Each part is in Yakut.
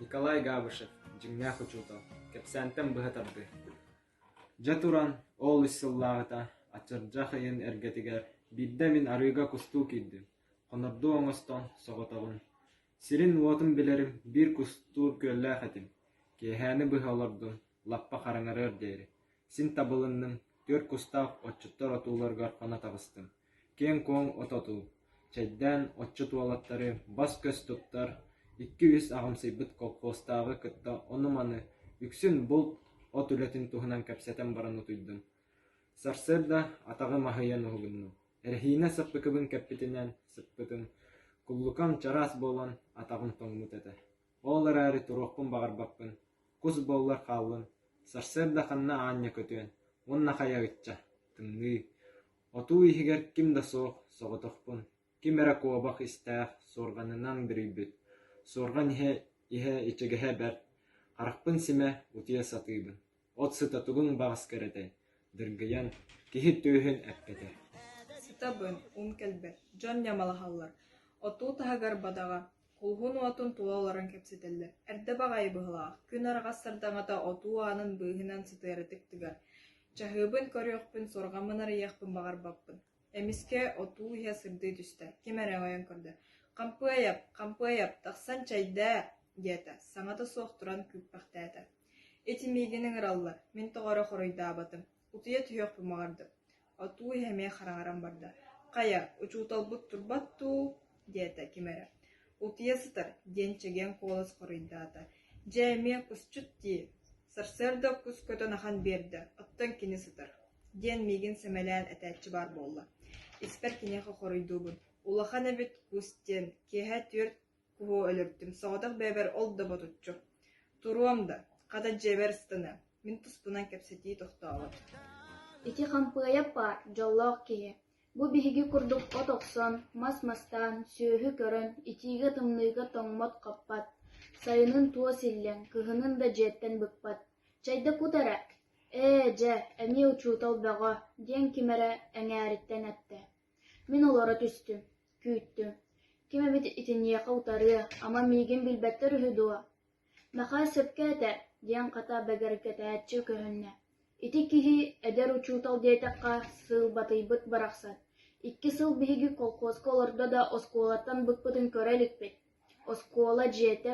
Николай Габышев, дьиҥнээх учуутал, кэпсээнтэн быһа тардыы. Дьэ туран, ол үс сыллааҕыта, атырдьах ыйын эргэтигэр, биирдэ мин арыыга кустуу киирдим, хонордуу оҥостон соҕотоҕун. Сирин-уотун билэрим, биир кустуур күөллээх этим. Киэһээни быһа олордум, лаппа хараҥарыар диэри. Син табылынным, түөрт кустаах отчуттар отууларыгар хоно таҕыстым. Киэҥ-куоҥ от отуу, чэйдээн отчут уолаттары бас-көс туттар, икки-үс аҕамсыйбыт колхуостааҕы кытта ону-маны, үксүн булт, от үлэтин туһунан кэпсэтэн баран утуйдум. Сарсыарда атаҕым аһыйан уһугуннум. Эрэһиинэ саппыкыбын кэппитинэн сыппытым, куллукам чараас буолан атаҕым тоҥмут этэ. Ол эрээри туруохпун баҕарбаппын, кус буоллар хааллын, сарсыарда ханна аанньа көтүөн уонна хайа ычча, тымныы. Отуу иһигэр ким да суох, соҕотохпун, ким эрэ куобах истээх суорҕанынан бүрүйбүт, суорҕан иһэ иһэ ичигэһэ бэрт, харахпын симэ утуйа сатыыбын, от сыта тугун баҕас кэрэтэй, дыргыйан, киһи түөһүн эппэтэ. Сытабын, уум кэлбэт, дьон ньамалаһаллар, отуу таһыгар бадаҕа, Кулуһун уотун тула олорон кэпсэтэллэр, эрдэ баҕайы быһыылаах, күн араҕас сардаҥата отуу аанын быыһынан сытыарытык тыгар. Чаһыыбын көрүөхпүн, суорҕаммын арыйыахпын баҕарбаппын. Эмискэ отуу иһэ сырдыы түстэ, ким эрэ өҥөйөн көрдө: «Хампыайап, Хампыайап, тахсан чэйдээ!» диэтэ, саҥата суох туран күүппэхтээтэ. Ити миигин ыҥыраллар, мин тоҕо эрэ хоруйдаабатым, утуйа түһүөхпүн баҕардым. Отуу иһэ эмиэ хараҥаран барда: «Хайа, учууталбыт турбат дуу?» диэтэ ким эрэ. «Утуйа сытар» диэн чэгиэн куолас хоруйдаата. «Дьэ, эмиэ кусчут дии, сарсыарда кус көтөн ахан биэрдэ, оттон кини сытар» диэн миигин сэмэлээн этээччи баар буолла. Испэр киниэхэ хоруйдуубун: «Улахан эбит кус диэн, киэһэ түөрт куһу өлөрдүм, соҕотох бэйэбэр ол да ботуччу. Туруом да, хата дьиэбэр ыстаныам, мин туспунан кэпсэтии тохтообот. Ити Хампыайап баар, дьоллоох киһи. Бу биһиги курдук от охсон, мас мастаан, сүөһү көрөн, итиигэ-тымныыга тоҥмот-хаппат, сайынын туос иллэҥ, кыһынын да дьиэттэн быкпат. Чэйдэ кут эрэ, ээ, дьэ, эмиэ учуутал бөҕө, диэн ким эрэ эҥээриттэн эттэ. Мин олоро түстүм, күүттүм. Ким эбит итиниэхэ утарыа, ама миигин билбэттэр үһү дуо? Мэхээс сөпкө этэр, диэн хата бэгэргэтээччи көһүннэ. Ити киһи эдэр учуутал диэтэххэ сыылбатыйбыт барахсан. Икки сыл биһиги колхозка олордо да оскуолаттан быкпытын көрө иликпит. Оскуола дьиэтэ,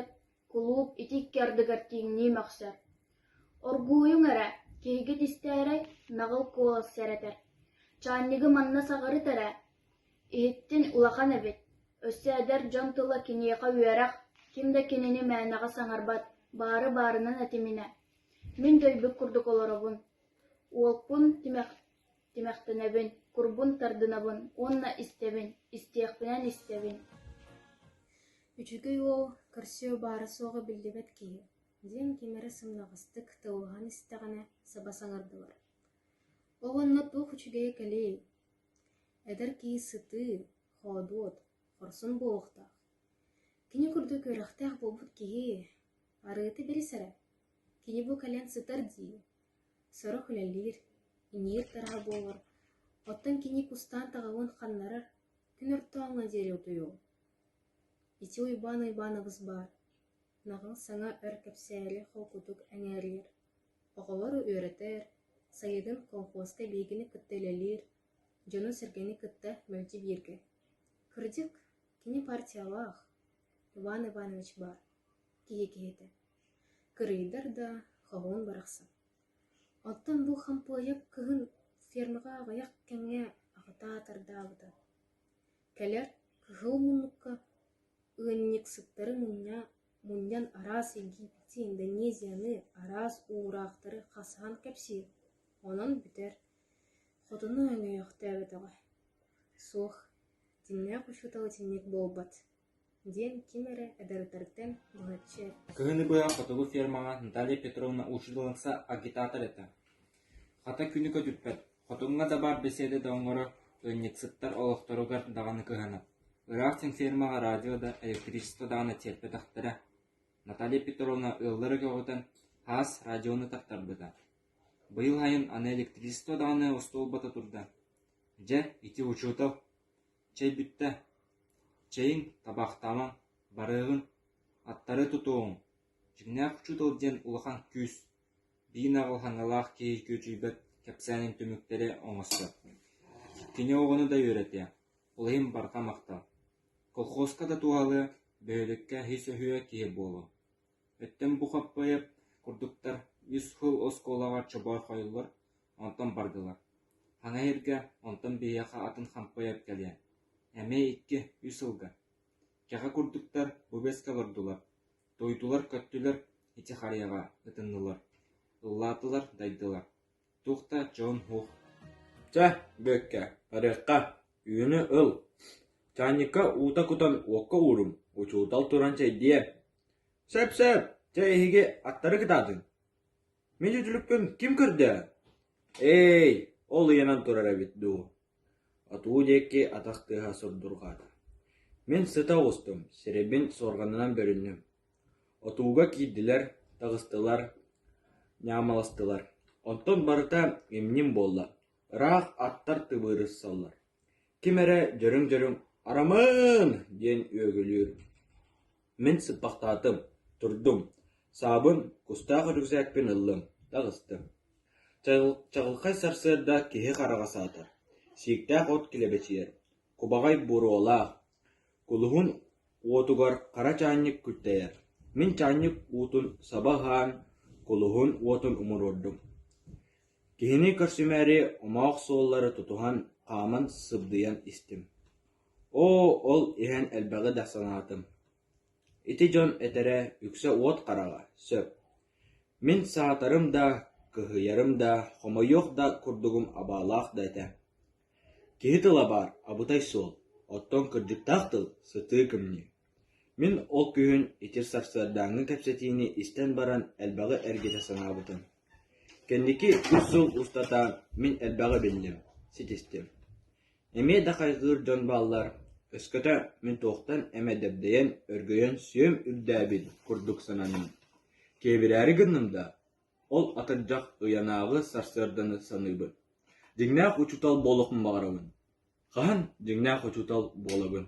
кулууп ити икки ардыгар тииҥнии мөхсөр. Оргууйуҥ эрэ, киһигит истээрэй, наҕыл куолас сэрэтэр. Чаанньыгы манна саҕарыт эрэ, Иһиттин улахан эбит, өссө эдэр дьон тыла киниэхэ үөрэх, ким да кинини мээнэҕэ саҥарбат, баары баарынан этиминэ. Мин дөйбүт курдук олоробун, уолпун тимэхтэнэбин, курбун тардынабын уонна истэбин, истиэхпинэн истэбин. Үчүгэй уол көрсүө баара-суоҕа биллибэт киһи, диэн ким эрэ сымнаҕастык тыллаһан истэҕинэ саба саҥардылар. Ол онно туох үчүгэйэ кэлиэй, Эдэр киһи сытыы, хоодуот, хорсун буолуохтаах. Кини курдук үөрэхтээх буолбут киһи, арыыта бэрис эрэ, кини бу кэлэн сытар дии, сорох үлэлиир, иҥиир тараһа буолар, оттон кини кустаан таҕылын ханнарар, күн ортооҥҥо диэри утуйуо. Ити Уйбаан Уйбаанабыс баар, наҕыл саҥа өр кэпсээри холкутук эҥээрийэр Оҕолору үөрэтэр, сайынын колхуоска биһигини кытта үлэлиир, дьону-сэргэни кытта мэлдьи бииргэ. Кырдьык, кини партиялаах, Иван Иванович баар, киһи киһитэ. Кырыйдар да, хоһуун барахсан. Оттон бу Хампыайап кыһын фермаҕа аҕыйах кэмҥэ аҕата аатырдаабыта. Кэлэр кыһыл муннукка ыанньыксыттары мунньа мунньан араас Египети, Индонезияны, араас уураахтары хасыһан кэпсиир, онон бүтэр. Хотуну өҥөйөөхтөөбөтөҕө. Суох, дьиҥнээх учуутал итинник буолбат, диэн ким эрэ эдэрдэртэн быһаччы эттэ. Кыһыны быһа хотугу фермаҕа Наталья Петровна учительница агитатор этэ. Хата күнү көтүппэт, хотуҥҥа да баар бэсиэдэ да оҥорор, ыанньыксыттар олохторугар даҕаны кыһанар. Ыраах син фермаҕа радио да, электричество даҕаны тиэрпэтэхтэрэ. Наталья Петровна ыаллары көҕүтэн, хаас радионы тартарбыта. Быйыл сайын аны электричество даҕаны остуолбата турда. Дьэ, ити учуутал, чэй бүттэ, чэйиҥ, табаахтаамаҥ, барыаҕын, аттары тутуоҕуҥ. Дьиҥнээх учуутал диэн улахан күүс, биир наҕыл хаҥалаах киһи күөдьүйбэт кэпсээнин түмүктэри оҥостор. Кини оҕону да үөрэтиэ, ол иһин барҕа махтал. Колхозка да туһалыа, бөһүөлэккэ ис өһүө киһи буолуо. Өттөн бу Хаппайап курдуктар үс сыл оскуолаҕа чобоорхойуллар, онтон бардылар. Хаҥа иһиргэ, онтон биһиэхэ атын Хампайап кэлиэ. Эмиэ икки, үс сылга. Кэҕэ курдуктар бу бэскэ олордулар, Туойдулар-көттүлэр, ити харыйаҕа ытыннылар, ыллаатылар, дайдылар, туох да дьон суох Чэ, Бүөккэ, барыахха, үүнү ыл, чаанньыкка уута кутан уокка ууруҥ, учуутал туран чэйдиэ. Сөп-сөп, чэ эһиги аттары кытаатыҥ. Мин үтүлүкпүн ким көрдө? Ээй, ол ыйанан турар эбит дуу Отуу диэки атах тыаһа сурдурҕаата. Мин сыта оҕустум, сирэйбин суорҕанынан бөрүннүм. Отууга киирдилэр, таҕыстылар, ньаамаластылар. Онтон барыта имньим буолла, ыраах аттар тыбыырыссаллар. Ким эрэ дьөрүҥ-дьөрүҥ «Арамыын!» диэн үөгүлүүр. Мин сыппахтаатым, турдум, саабын, кустаах үрүксээкпин ыллым, таҕыстым. Чаҕылхай сарсыарда киһи хараҕа саатар, сииктээх от килэбэчийэр, кубаҕай буруолаах, кулуһун уотугар хара чаанньык күлтэйэр. Мин чаанньык уутун саба ыһаан, кулуһун уотун умуруордум. Киһини көрсүмээри омоох суоллары тутуһан, хааман сыбдыйан истим. Оо, ол иһэн элбэҕи да санаатым. Ити дьон этэрэ үксэ уот хараҕа, сөп. Мин саатарым да, кыһыйарым да, хомойуох да курдугум абаалаах да этэ. Киһи тыла баар абытай суол, оттон кырдьыктаах тыл сытыы кымньыы. Мин ол күһүн ити сарсыардааҥҥы кэпсэтиини истэн баран элбэҕи эргитэ санаабытым. Кэнники үс сыл устата мин элбэҕи биллим, ситистим. Эмиэ да хайҕыыр дьон бааллар, өскөтө мин туохтан эмэ дэбдэйэн, өргөйөн сүөм үрдээбит курдук сананым. Киэбирээри гынным да, ол атырдьах ыйанааҕы сарсыарданы саныыбын. Дьиҥнээх учуутал буолуохпун баҕарабын. Хаһан дьиҥнээх учуутал буолабын?